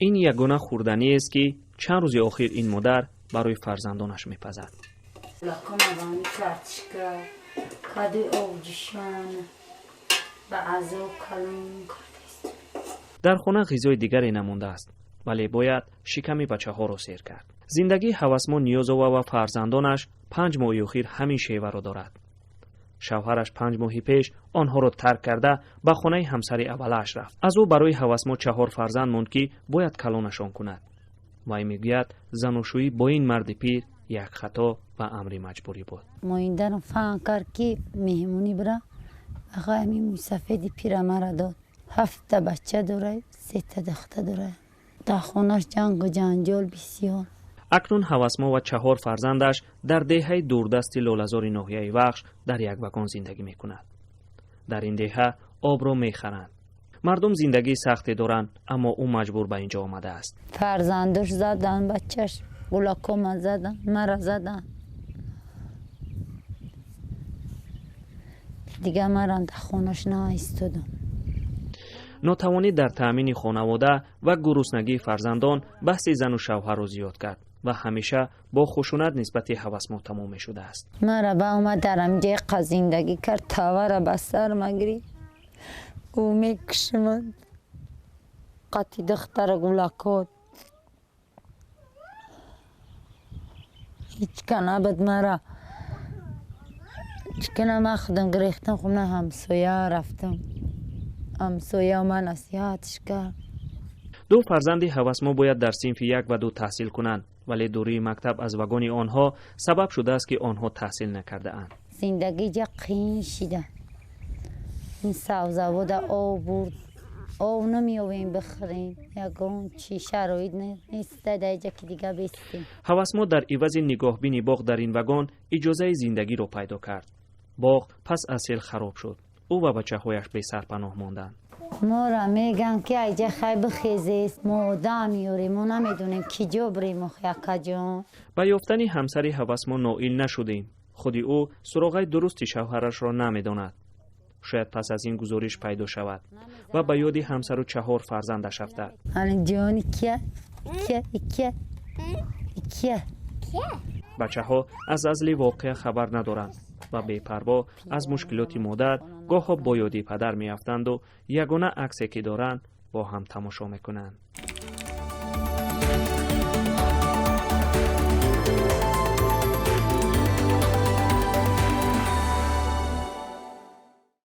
Ин ягона хӯрданиест, ки чанд рӯзи охир ин модар барои фарзандонаш мепазад. Лакомавани картишка, кади овҷишон ба азоб калон кардааст. Дар хона ғизои дигаре намондааст, вале бояд шиками бачаҳоро сер кард. Зиндагии Ҳавасмо Ниёзова ва фарзандонаш 5 моҳи охир ҳамин шеваро дорад. Шавҳараш 5 моҳи пеш онҳоро тарк карда, ба хонаи ҳамсари аввалааш рафт. Аз ӯ барои Ҳавасмо чаҳор фарзанд монд, ки бояд калонашон кунад. Вай мегӯяд, занушӯӣ бо ин марди пир як хато ва амри маҷбурӣ буд. Моиндарам фаҳм кард, ки меҳмонӣ бира, аға ҳамин мӯйсафеди пира мара дод. Ҳафта бача дора, сета духта дора. Дар хонаш ҷангу ҷанҷол бисёр. Акнун Ҳавасмо ва чаҳор фарзандаш дар деҳаи дурдасти Лолазори ноҳияи Вахш дар як вагон зиндагӣ мекунад. Дар ин деҳа обро мехаранд. Мардум зиндагии сахте доранд, аммо ӯ маҷбур ба ин ҷо омадааст. Фарзандош задан, бачаш гулакома задан, мара задан. Дига марам дар хонаш наистодам. Нотавонӣ дар таъмини хонавода ва гуруснагии фарзандон баҳси зану шавҳарро зиёд кард ва ҳамеша бо хушунат нисбати Ҳавасмо тамом мешудааст. Мара ба омад, дар ҳамин ҷои зиндагӣ кард, тавара ба сар магирӣ. Гӯ мекушимад. Қати духтара гулакот. Ҳечка набуд мара. Чикана ман худам гирехтам, хона ҳамсоя рафтам. Ҳамсоя ман насиҳатш кард. Ду фарзанди Ҳавасмо бояд дар синфи як ва ду таҳсил кунанд, вале дурии мактаб аз вагони онҳо сабаб шудааст, ки онҳо таҳсил накардаанд. Зиндагӣ ҷа қиин шида. Ин савзавода об бурд. Об намеёбем бихӯрем. Ягон чи шароит нест дар ҷа, ки дига бестем. Ҳавасмо дар ивази нигоҳбини боғ дар ин вагон иҷозаи зиндагиро пайдо кард. Боғ пас аз сел хароб шуд. Ӯ ва бачаҳояш бесарпаноҳ монданд. Мора меган, ки айҷа хай бихезест, мо одам меёрем, мо намедонем ки ҷо бирем, якаҷон. Ба ёфтани ҳамсари Ҳавасмо ноил нашудем. Худи ӯ суроғаи дурусти шавҳарашро намедонад. Шояд пас аз ин гузориш пайдо шавад ва ба ёди ҳамсару чаҳор фарзандаш афтад. Ҷони кия, кия, кия, кия. Бачаҳо аз азли воқеа хабар надоранд ва бепарво аз мушкилоти модар гоҳо бо ёди падар меафтанду ягона аксе, ки доранд, бо ҳам тамошо мекунанд.